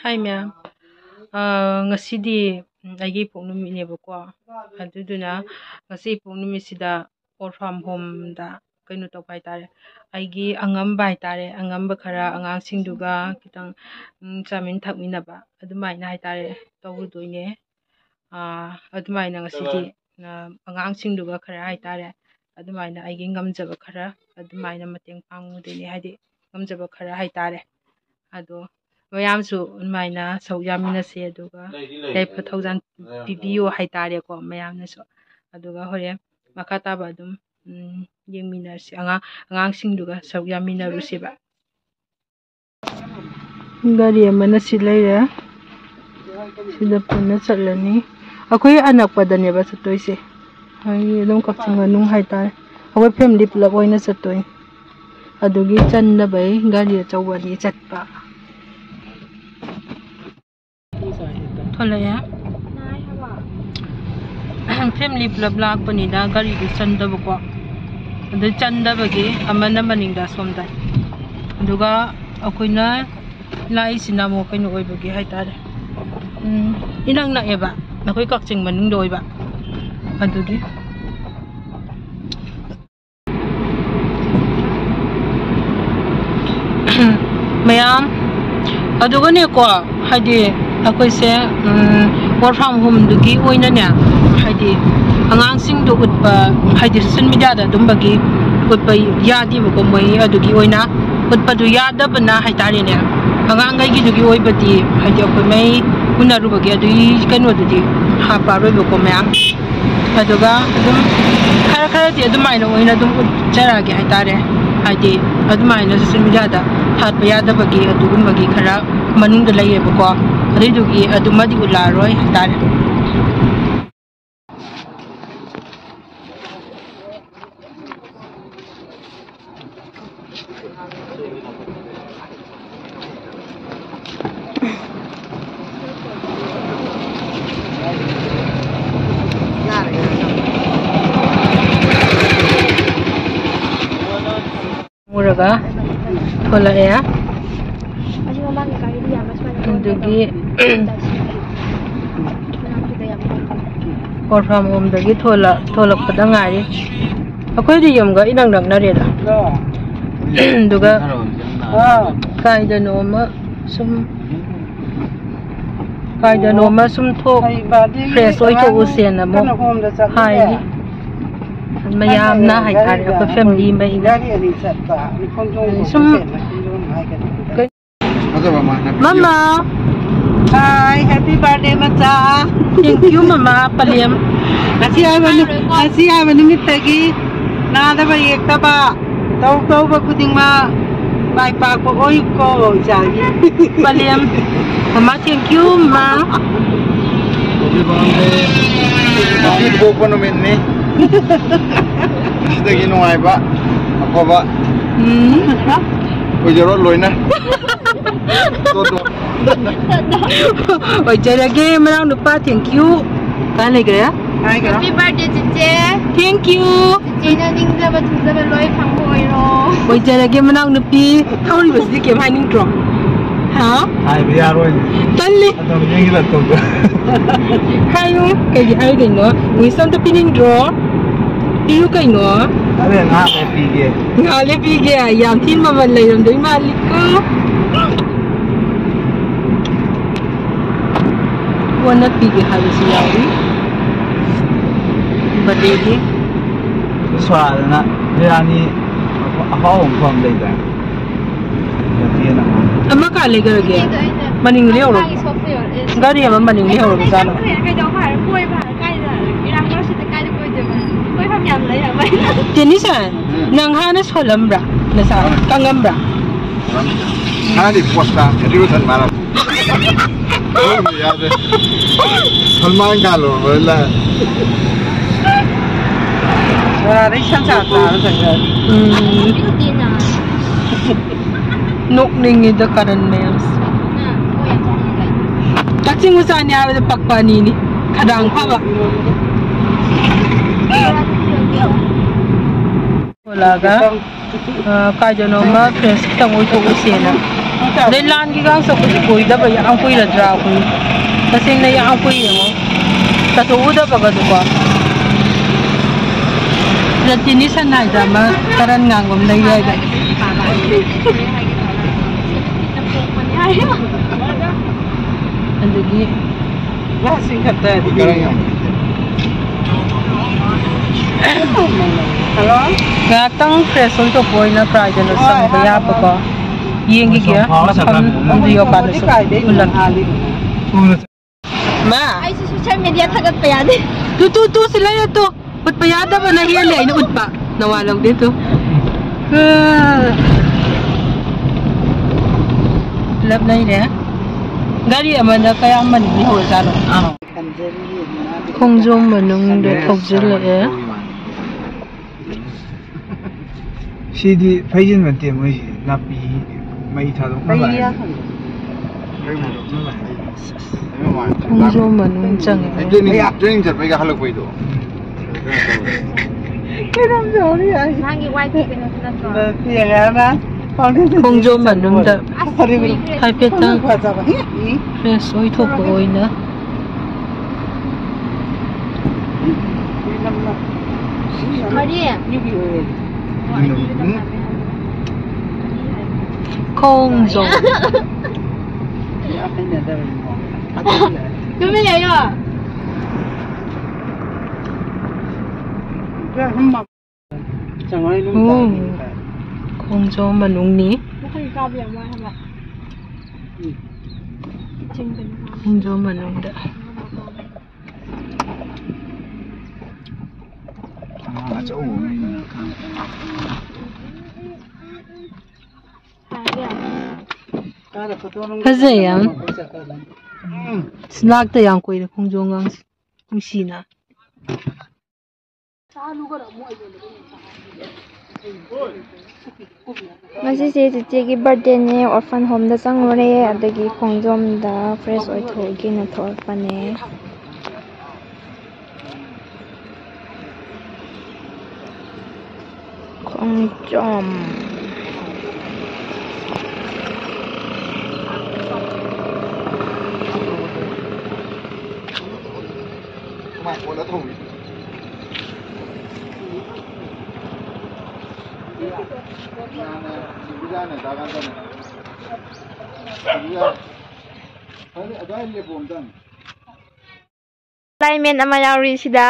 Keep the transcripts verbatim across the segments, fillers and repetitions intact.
Hi ꯃꯌꯥꯝ꯫ ꯑ, ꯉꯁꯤꯗꯤ, ꯎꯝ, ꯑꯩꯒꯤ ꯏꯄꯣꯛ ꯅꯨꯃꯤꯠꯅꯦꯕꯀꯣ꯫ ꯑꯗꯨꯗꯨꯅ ꯉꯁꯤ ꯏꯄꯣꯛ ꯅꯨꯃꯤꯠꯁꯤꯗ old farm home ꯗ ꯀꯩꯅꯣ ꯇꯧꯕ ꯍꯥꯏꯇꯥꯔꯦ, ꯑꯩꯒꯤ ꯑꯉꯝꯕ ꯍꯥꯏꯇꯥꯔꯦ, ꯑꯉꯝꯕ ꯈꯔ ꯑꯉꯥꯡꯁꯤꯡꯗꯨꯒ ꯈꯤꯇꯪ, ꯎꯝ, ꯆꯥꯃꯤꯟ ꯊꯛꯃꯤꯟꯅꯕ ꯑꯗꯨꯃꯥꯏꯅ ꯍꯥꯏꯇꯥꯔꯦ ꯇꯧꯔꯨꯗꯣꯏꯅꯦ꯫ ꯑ, ꯑꯗꯨꯃꯥꯏꯅ ꯉꯁꯤꯗꯤ, ꯑ, ꯑꯉꯥꯡꯁꯤꯡꯗꯨꯒ ꯈꯔ ꯍꯥꯏꯇꯥꯔꯦ, ꯑꯗꯨꯃꯥꯏꯅ ꯑꯩꯒꯤ ꯉꯝꯖꯕ ꯈꯔ ꯑꯗꯨꯃꯥꯏꯅ ꯃꯇꯦꯡ ꯄꯥꯡꯉꯨꯗꯣꯏꯅꯦ, ꯍꯥꯏꯗꯤ ꯉꯝꯖꯕ ꯈꯔ ꯍꯥꯏꯇꯥꯔꯦ꯫ ꯑꯗꯣ ꯃꯌꯥꯝꯁꯨ ꯑꯗꯨꯃꯥꯏꯅ ꯁꯔꯨꯛ ꯌꯥꯃꯤꯟꯅꯁꯦ, ꯑꯗꯨꯒ ꯌꯥꯏꯐ ꯊꯧꯖꯥꯜ ꯄꯤꯕꯤꯌꯨ ꯍꯥꯏꯇꯥꯔꯦꯀꯣ ꯃꯌꯥꯝꯅꯁꯨ꯫ ꯑꯗꯨꯒ ꯍꯣꯔꯦꯟ ꯃꯈꯥ ꯇꯥꯕ ꯑꯗꯨꯝ, ꯎꯝ, ꯌꯦꯡꯃꯤꯟꯅꯔꯁꯤ꯫ ꯑꯉꯥꯡ, ꯑꯉꯥꯡꯁꯤꯡꯗꯨꯒ ꯁꯔꯨꯛ ꯌꯥꯃꯤꯟꯅꯔꯨꯁꯦꯕ꯫ ꯒꯥꯔꯤ ꯑꯃꯅ ꯁꯤ ꯂꯩꯔꯦ, ꯁꯤꯗ ꯄꯨꯟꯅ ꯆꯠꯂꯅꯤ꯫ ꯑꯩꯈꯣꯏ ꯑꯅꯛꯄꯗꯅꯦꯕ ꯆꯠꯇꯣꯏꯁꯦ, ꯑꯩꯈꯣꯏꯒꯤ ꯑꯗꯨꯝ ꯀꯛꯆꯤꯡ ꯃꯅꯨꯡ ꯍꯥꯏꯇꯥꯔꯦ꯫ ꯑꯩꯈꯣꯏ family ꯄꯨꯂꯞ ꯑꯣꯏꯅ ꯆꯠꯇꯣꯏꯅꯤ꯫ ꯑꯗꯨꯒꯤ ꯆꯟꯗꯕꯩ ꯒꯥꯔꯤ ꯑꯆꯧꯕ ꯑꯅꯤ ꯆꯠꯄ꯫ ꯊꯣꯛꯂꯛꯑꯦ꯫ Family ꯄꯨꯂꯞ ꯂꯥꯛꯄꯅꯤꯅ ꯒꯥꯔꯤꯗꯨ ꯆꯟꯗꯕꯀꯣ꯫ ꯑꯗꯨ ꯆꯟꯗꯕꯒꯤ ꯑꯃꯅ ꯃꯅꯤꯡꯗ ꯑꯁꯣꯝꯗ꯫ ꯑꯗꯨꯒ ꯑꯩꯈꯣꯏꯅ ꯂꯥꯛꯏꯁꯤꯅ ꯑꯃꯨꯛ ꯀꯩꯅꯣ ꯑꯣꯏꯕꯒꯤ ꯍꯥꯏꯇꯥꯔꯦ꯫ ꯎꯝ, ꯏꯅꯛ ꯅꯛꯑꯦꯕ꯫ ꯑꯩꯈꯣꯏ ꯀꯛꯆꯤꯡ ꯃꯅꯨꯡꯗ ꯑꯣꯏꯕ꯫ ꯑꯗꯨꯒꯤ꯫ ꯃꯌꯥꯝ, ꯑꯗꯨꯒꯅꯦꯀꯣ, ꯍꯥꯏꯗꯤ ꯑꯩꯈꯣꯏꯁꯦ, ꯎꯝ, old farm home ꯗꯨꯒꯤ ꯑꯣꯏꯅꯅꯦ, ꯍꯥꯏꯗꯤ ꯑꯉꯥꯡꯁꯤꯡꯗꯣ ꯎꯠꯄ, ꯍꯥꯏꯗꯤ social media ꯗ ꯑꯗꯨꯝꯕꯒꯤ ꯎꯠꯄ ꯌꯥꯗꯦꯕꯀꯣ, ꯃꯣꯏ ꯑꯗꯨꯒꯤ ꯑꯣꯏꯅ ꯎꯠꯄꯗꯨ ꯌꯥꯗꯕꯅ ꯍꯥꯏꯇꯥꯔꯦꯅꯦ꯫ ꯑꯉꯥꯡꯈꯩꯒꯤꯗꯨꯒꯤ ꯑꯣꯏꯕꯗꯤ ꯍꯥꯏꯗꯤ ꯑꯩꯈꯣꯏ ꯃꯩ ꯎꯅꯔꯨꯕꯒꯤ ꯑꯗꯨꯒꯤ ꯀꯩꯅꯣꯗꯨꯗꯤ ꯍꯥꯞꯄꯔꯣꯏꯕꯀꯣ ꯃꯌꯥꯝ꯫ ꯑꯗꯨꯒ ꯑꯗꯨꯝ ꯈꯔ ꯈꯔꯗꯤ ꯑꯗꯨꯃꯥꯏꯅ ꯑꯣꯏꯅ ꯑꯗꯨꯝ ꯎꯠꯆꯔꯛꯑꯒꯦ ꯍꯥꯏꯇꯥꯔꯦ꯫ ꯍꯥꯏꯗꯤ ꯑꯗꯨꯃꯥꯏꯅ social media ꯗ ꯊꯥꯠꯄ ꯌꯥꯗꯕꯒꯤ ꯑꯗꯨꯒꯨꯝꯕꯒꯤ ꯈꯔ ꯃꯅꯨꯡꯗ ꯂꯩꯌꯦꯕꯀꯣ꯫ ꯑꯗꯨꯏꯗꯨꯒꯤ ꯑꯗꯨꯃꯗꯤ ꯎꯠꯂꯛꯑꯔꯣꯏ ꯍꯥꯏꯇꯥꯔꯦ꯫ ꯃꯨꯔꯒ ꯊꯣꯛꯂꯛꯑꯦ꯫ ꯑꯁꯤ ꯃꯃꯥꯡꯒꯤ ꯒꯥꯔꯤꯗꯤ ꯌꯥꯝꯅ ꯁꯨꯃꯥꯏꯅ ꯎꯝ꯫ ꯑꯗꯨꯒꯤ ꯑꯣꯔꯐꯥꯝ ꯍꯣꯝꯗꯒꯤ ꯊꯣꯂꯛ-, ꯊꯣꯂꯛꯄꯗ ꯉꯥꯏꯔꯤ꯫ ꯑꯩꯈꯣꯏꯗꯤ ꯌꯨꯝꯒ ꯏꯅꯛ ꯅꯛꯅꯔꯦꯗ꯫ ꯑꯗꯨꯒ ꯀꯥꯏꯗꯅꯣꯃ ꯁꯨꯝ, ꯀꯥꯏꯗꯅꯣꯃ ꯁꯨꯝ ꯊꯣꯛ, ꯐ꯭ꯔꯦꯁ ꯑꯣꯏꯊꯣꯛꯎꯁꯦꯅ ꯑꯃꯨꯛ ꯍꯥꯏꯔꯤ꯫ ꯃꯌꯥꯝꯅ ꯍꯥꯏꯇꯥꯔꯦ, ꯑꯩꯈꯣꯏ ꯐꯦꯃꯤꯂꯤ ꯑꯃ ꯑꯩꯅ ꯁꯨꯝ ꯐꯖꯕ ꯑꯃ ꯍꯥꯏꯅ ꯄꯤꯕꯤꯌꯨ꯫ ꯃꯃꯥ꯫ Hi, happy birthday, ꯃꯆꯥ꯫ Thank you, ꯃꯃꯥ, ꯄꯂꯦꯝ꯫ ꯉꯁꯤ ꯍꯥꯏꯕ ꯅꯨ-, ꯉꯁꯤ ꯍꯥꯏꯕ ꯅꯨꯃꯤꯠꯇꯒꯤ ꯅꯥꯗꯕ ꯌꯦꯛꯇꯕ, ꯇꯧ ꯇꯧꯕ ꯈꯨꯗꯤꯡꯃꯛ ꯃꯥꯏ ꯄꯥꯛꯄ ꯑꯣꯏꯌꯨꯀꯣ, ꯏꯆꯥꯒꯤ꯫ ꯄꯂꯦꯝ꯫ ꯃꯃꯥ, thank you, ꯃꯃꯥ꯫ Happy birthday꯫ ꯉꯁꯤ ꯄꯣꯛꯄ ꯅꯨꯃꯤꯠꯅꯤ꯫ ꯉꯁꯤꯗꯒꯤ ꯅꯨꯡꯉꯥꯏꯕ, ꯑꯐꯕ ꯎꯝ꯫ ꯑꯣꯏꯖꯔꯣ ꯂꯣꯏꯅ꯫ ꯑꯣꯏꯖꯔꯒꯦ, ꯃꯅꯥꯎ ꯅꯨꯄꯥ, thank you꯫ ꯀꯥꯏ ꯂꯩꯈ꯭ꯔꯦ? ꯍꯥꯏꯈ꯭ꯔꯣ꯫ Happy birthday, ꯆꯤꯆꯦ꯫ Thank you꯫ ꯆꯤꯆꯦꯅ ꯅꯤꯡꯖꯕ ꯊꯨꯡꯖꯕ ꯂꯣꯏ ꯐꯪꯕ ꯑꯣꯏꯔꯣ꯫ ꯑꯣꯏꯖꯔꯒꯦ, ꯃꯅꯥꯎ ꯅꯨꯄꯤ꯫ ꯊꯧꯔꯤꯕꯁꯤꯗꯤ ꯀꯩꯝ ꯍꯥꯏꯅꯤꯡꯗ꯭ꯔꯣ? ꯍꯥ? ꯍꯥꯏꯕ ꯌꯥꯔꯣꯏ꯫ ꯇꯜꯂꯤ꯫ ꯑꯗꯨꯝ ꯌꯦꯡꯁꯤꯜꯂꯛꯇꯧꯗ꯫ ꯍꯥꯏꯌꯨ, ꯀꯩꯒꯤ ꯍꯥꯏꯔꯣꯏꯗꯣꯏꯅꯣ? Wish ꯑꯝꯇ ꯄꯤꯅꯤꯡꯗ꯭ꯔꯣ? ꯄꯤꯌꯨ ꯀꯩꯅꯣ꯫ ꯑꯗꯨ ꯉꯥꯏꯍꯥꯛ ꯂꯩꯔ ꯄꯤꯒꯦ꯫ ꯉꯥꯏꯍꯥꯛ ꯂꯩꯔ ꯄꯤꯒꯦ꯫ ꯌꯥꯝ ꯊꯤꯅ ꯃꯃꯜ ꯂꯩꯔꯝꯗꯣꯏ ꯃꯥꯜꯂꯤꯀꯣ꯫ ꯀꯣꯟꯅ ꯄꯤꯒꯦ ꯍꯥꯏꯕꯁꯨ ꯌꯥꯎꯏ꯫ Birthday ꯒꯤ꯫ ꯁ꯭ꯋꯥꯗꯅ ꯕꯤꯔꯌꯥꯅꯤ ꯑꯍꯥꯎꯕ ꯃꯐꯝ ꯂꯩꯗꯥꯏ? ꯃꯇꯦꯛ ꯑꯃ꯫ ꯑꯃ ꯀꯥꯏ ꯂꯩꯈ꯭ꯔꯒꯦ? ꯃꯅꯤꯡ ꯂꯩꯍꯧꯔꯣ꯫ ꯒꯥꯔꯤ ꯑꯃ ꯃꯅꯤꯡ ꯂꯩꯍꯧꯔꯕ ꯖꯥꯠꯂꯣ? ꯀꯩꯗꯧ ꯍꯥꯏꯔ ꯀꯣꯏꯕ ꯍꯥꯏꯔ ꯀꯥꯏꯗ? ꯏꯔꯥꯡ ꯃꯔꯛꯁꯤꯗ ꯀꯥꯏꯗ ꯀꯣꯏꯗꯣꯏꯕ? ꯀꯣꯏꯐꯝ ꯌꯥꯝ ꯂꯩ ꯍꯥꯏꯕ꯫ ꯇꯦꯅꯤꯁꯟ, ꯎꯝ꯫ ꯅꯪ ꯍꯥꯟꯅ ꯁꯣꯜꯂꯝꯕ꯭ꯔꯥ? ꯅꯁꯥ ꯀꯪꯉꯝꯕ꯭ꯔꯥ? ꯍꯥꯟꯅꯗꯤ ꯄꯣꯁꯇꯥ ꯑꯦꯗꯤꯑꯣꯁꯟ ꯃꯥꯔꯛ꯫ ꯌꯥꯗ꯭ꯔꯦ꯫ ꯁꯜꯃꯥꯟ ꯈꯥꯟ ꯂꯣꯏꯔꯦ꯫ ꯕꯣꯔꯥꯗꯩ ꯁꯟꯁꯥ ꯆꯥꯔ ꯆꯠꯈ꯭ꯔꯅꯤ꯫ ꯎꯝ꯫ ꯅꯣꯛꯅꯤꯡꯉꯤꯗ ꯀꯔꯟ ꯃꯌꯥꯝꯁꯦ꯫ ꯀꯛꯆꯤꯡ ꯃꯆꯥꯅꯤ ꯍꯥꯏꯕꯗ ꯄꯛꯄ ꯑꯅꯤꯅꯤ꯫ ꯈꯗꯥꯡ ꯐꯕ꯫ ꯊꯣꯛꯂꯛꯑꯒ, ꯑ, ꯀꯥꯏꯗꯅꯣꯃ ꯐ꯭ꯔꯦꯁ ꯈꯤꯇꯪ ꯑꯣꯏꯊꯣꯛꯎꯁꯦꯅ ꯑꯗꯩ ꯂꯥꯟꯒꯤ ꯒꯥꯡ ꯆꯠꯄꯁꯦ ꯀꯣꯏꯗꯕ ꯌꯥꯝ ꯀꯨꯏꯔꯗ꯭ꯔꯥ ꯑꯩꯈꯣꯏ? ꯇꯁꯦꯡꯅ ꯌꯥꯝ ꯀꯨꯏ ꯌꯦꯡꯉꯣ꯫ ꯆꯠꯊꯣꯛꯎꯗꯕꯒꯗꯨꯀꯣ꯫ ꯔꯇꯤꯅꯤ ꯁꯟ ꯍꯥꯏꯗ ꯑꯃ ꯇꯔꯟ ꯉꯥꯡꯕ ꯑꯃ ꯂꯩ ꯍꯥꯏꯗ꯫ ꯑꯗꯒꯤ ꯉꯥ ꯁꯤꯡ ꯈꯛꯇ꯫ ꯍꯜꯂꯣ? ꯉꯥꯏꯍꯥꯛꯇꯪ fresh ꯑꯣꯏꯊꯣꯛꯄ ꯑꯣꯏꯅ ꯀꯥꯏꯗꯅꯣ ꯆꯪꯕ ꯌꯥꯕꯀꯣ? ꯌꯦꯡꯈꯤꯒꯦ꯫ ꯃꯐꯝ ꯑꯗꯨ ꯌꯧꯀꯥꯟꯗꯁꯨ ꯎꯠꯂꯛꯀꯦ꯫ ꯃꯥ! ꯑꯩꯁꯨ social media ꯊꯥꯒꯠꯄ ꯌꯥꯗꯦ꯫ ꯇꯨ, ꯇꯨ, ꯇꯨ, ꯁꯤ ꯂꯩꯔꯦ ꯇꯨ꯫ ꯎꯠꯄ ꯌꯥꯗꯕꯅ ꯍꯦꯜꯂꯦ ꯑꯩꯅ ꯎꯠꯄ꯫ ꯅꯋꯥ ꯂꯧꯗꯦ ꯇꯨ꯫ ꯄꯨꯂꯞ ꯂꯩꯔꯦ꯫ ꯒꯥꯔꯤ ꯑꯃꯅ ꯀꯌꯥꯝ ꯃꯅꯤꯡ ꯂꯩꯍꯧꯔꯖꯥꯠꯅꯣ? ꯈꯣꯡꯖꯣꯝ ꯃꯅꯨꯡꯗ ꯊꯧꯖꯤꯜꯂꯛꯑꯦ꯫ ꯁꯤꯗꯤ ꯐꯩꯖꯤꯟ ꯅꯠꯇꯦ, ꯃꯣꯏꯁꯤ ꯅꯥꯄꯤ ꯃꯩ ꯊꯥꯗꯣꯛꯅꯕ ꯍꯥꯏꯅ꯫ ꯈꯣꯡꯖꯣꯝ ꯃꯅꯨꯡ ꯆꯪꯉꯛꯑꯦ꯫ ꯇ꯭ꯔꯦꯅꯤꯡ, ꯇ꯭ꯔꯦꯅꯤꯡ ꯆꯠꯄꯩꯒ ꯍꯜꯂꯛꯄꯩꯗꯣ꯫ ꯅꯍꯥꯟꯒꯤ ꯋꯥꯏ ꯄꯤ ꯀꯩꯅꯣꯗꯨ ꯅꯠꯇ꯭ꯔꯣ? ꯈꯣꯡꯖꯣꯝ ꯃꯅꯨꯡꯗ ꯑꯁ, ꯀꯨꯏꯈ꯭ꯔꯦ꯫ ꯍꯥꯏꯐꯦꯠꯇꯪ fresh ꯑꯣꯏꯊꯣꯛꯄ ꯑꯣꯏꯅ꯫ ꯀꯔꯤ? ꯈꯣꯡꯖꯣꯝ꯫ ꯇꯨꯃꯤꯟ ꯂꯩꯌꯣ꯫ ꯎꯝ, ꯈꯣꯡꯖꯣꯝ ꯃꯅꯨꯡꯅꯤ꯫ ꯈꯣꯡꯖꯣꯝ ꯃꯅꯨꯡꯗ꯫ ꯑꯉꯥꯡ ꯑꯆꯧꯕ ꯑꯃ ꯂꯩꯕꯅꯤ꯫ ꯐꯖꯩ ꯌꯥꯝ꯫ ꯂꯥꯛꯇ ꯌꯥꯝ ꯀꯨꯏꯔꯦ ꯈꯣꯡꯖꯣꯝꯒꯁꯦ꯫ ꯅꯨꯡꯁꯤꯅ꯫ ꯉꯁꯤꯁꯦ ꯆꯤꯆꯦꯒꯤ birthdayꯅꯦ, orphan homeꯗ ꯆꯪꯉꯨꯔꯦ, ꯑꯗꯒꯤ ꯈꯣꯡꯖꯣꯝꯗ fresh ꯑꯣꯏꯊꯣꯛꯑꯒꯦꯅ ꯊꯣꯛꯂꯛꯄꯅꯦ꯫ ꯈꯣꯡꯖꯣꯝ꯫ ꯂꯥꯏꯃꯦꯟ ꯑꯃ ꯌꯥꯎꯔꯤ ꯁꯤꯗ꯫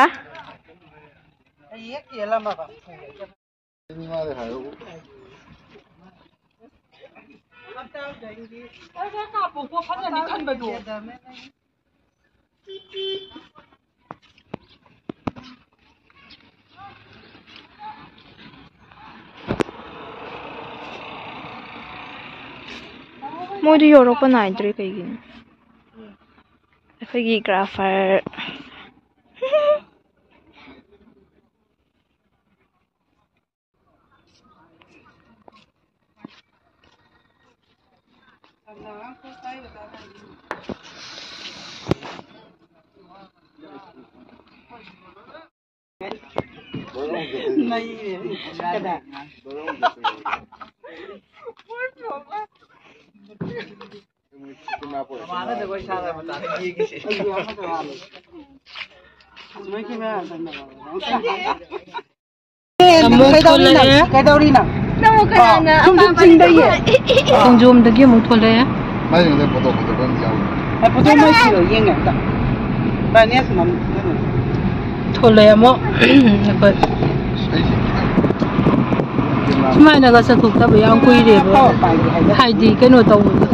ꯃꯣꯏꯗꯤ ꯌꯧꯔꯛꯄ ꯅꯥꯏꯗ꯭ꯔꯦ ꯀꯩꯒꯤꯅꯣ? ꯑꯩꯈꯣꯏꯒꯤ ꯒ꯭ꯔꯥꯐꯔ꯫ ꯑꯃꯨꯛ ꯊꯣꯛꯂꯛꯑꯦ꯫ ꯀꯩꯗꯧꯔꯤꯅꯣ? ꯅꯪꯕꯨ ꯀꯅꯥꯅ ꯁꯨꯝ ꯁꯨꯝ ꯑꯄꯥꯝꯕ ꯆꯤꯡꯗꯩꯌꯦ꯫ ꯈꯣꯡꯖꯣꯝꯗꯒꯤ ꯑꯃꯨꯛ ꯊꯣꯛꯂꯛꯑꯦ꯫ ꯃꯥꯏ ꯃꯤꯡꯗ ꯐꯣꯇꯣ ꯐꯖꯕ ꯑꯃ ꯌꯥꯎꯔꯤ꯫ ꯑꯦ, ꯐꯣꯇꯣ ꯑꯃ ꯁꯤꯔꯣ? ꯌꯦꯡꯒꯦ ꯑꯝꯇ꯫ ꯕ꯭ꯔꯥꯏꯠꯅꯦꯁ ꯃꯝ-, ꯊꯣꯛꯂꯛꯑꯦ ꯑꯃꯨꯛ꯫ ꯑꯩꯈꯣꯏ ꯑꯩꯁꯦ ꯈꯤꯇꯪ ꯁꯨꯃꯥꯏꯅꯒ ꯆꯠꯊꯣꯛꯇꯕ ꯌꯥꯝ ꯀꯨꯏꯔꯦꯕ꯫ ꯍꯥꯏꯗꯤ ꯀꯩꯅꯣ ꯇꯧꯕꯗꯣ,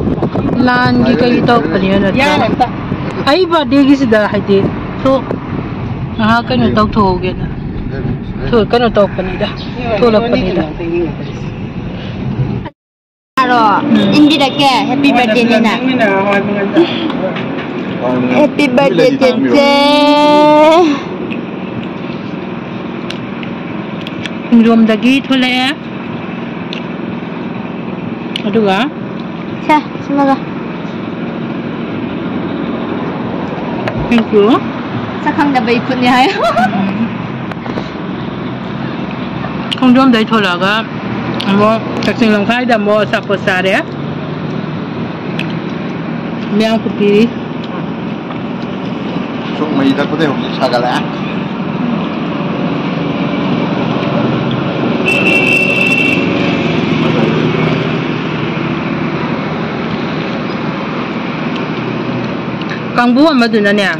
ꯂꯥꯟꯒꯤ ꯀꯩ ꯇꯧꯔꯛꯄꯅꯤꯅ ꯅꯠꯇ꯭ꯔꯥ? ꯑꯩ ꯕꯥꯔꯗꯦꯒꯤꯁꯤꯗ ꯍꯥꯏꯗꯤ ꯊꯣꯛ ꯉꯥꯏꯍꯥꯛ ꯀꯩꯅꯣ ꯇꯧꯊꯣꯛꯍꯧꯒꯦꯅ ꯊꯣꯛ-, ꯀꯩꯅꯣ ꯇꯧꯔꯛꯄꯅꯤꯗ, ꯊꯣꯛꯂꯛꯄꯅꯤꯗ꯫ ꯔꯣ? ꯎꯝ꯫ ꯏꯟꯕꯤꯔꯛꯀꯦ, ꯍꯦꯄꯤ ꯕꯥꯔꯗꯦꯅꯤꯅ꯫ ꯍꯦꯄꯤ ꯕꯥꯔꯗꯦ, ꯆꯦꯆꯦ꯫ ꯈꯣꯡꯖꯣꯝꯗꯒꯤ ꯊꯣꯛꯂꯛꯑꯦ꯫ ꯑꯗꯨꯒ ꯁꯦ, ꯁꯤꯃꯒ꯫ Thank you꯫ ꯁꯛ ꯈꯪꯗꯕꯩ ꯈꯨꯠꯅꯤ ꯍꯥꯏꯌꯣ꯫ ꯎꯝ꯫ ꯈꯣꯡꯖꯣꯝꯗꯩ ꯊꯣꯛꯂꯛꯑꯒ ꯑꯃꯨꯛ ꯀꯛꯆꯤꯡ ꯂꯝꯈꯥꯏꯗ ꯑꯃꯨꯛ ꯑꯆꯥꯄꯣꯠ ꯆꯥꯔꯦ꯫ ꯃꯌꯥꯝ ꯀꯨꯞꯄꯤ꯫ ꯁꯨꯝ ꯃꯩ ꯊꯛꯄꯗꯩ ꯍꯧꯖꯤꯛ ꯁꯥꯒꯠꯂꯛꯑꯦ꯫ ꯀꯥꯡꯕꯨ ꯑꯃꯗꯨꯅꯅꯦ, ꯑ,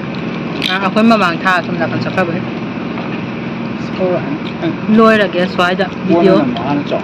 ꯑꯩꯈꯣꯏ ꯃꯃꯥꯡ ꯊꯥ ꯑꯁꯣꯝ ꯅꯥꯀꯟ ꯆꯠꯈ꯭ꯔꯕꯅꯦ꯫ ꯂꯣꯏꯔꯒꯦ ꯁ꯭ꯋꯥꯏꯗ ꯚꯤꯗꯤꯑꯣ꯫ ꯀꯣꯟꯅ ꯃꯥꯅ ꯆꯥꯎ꯫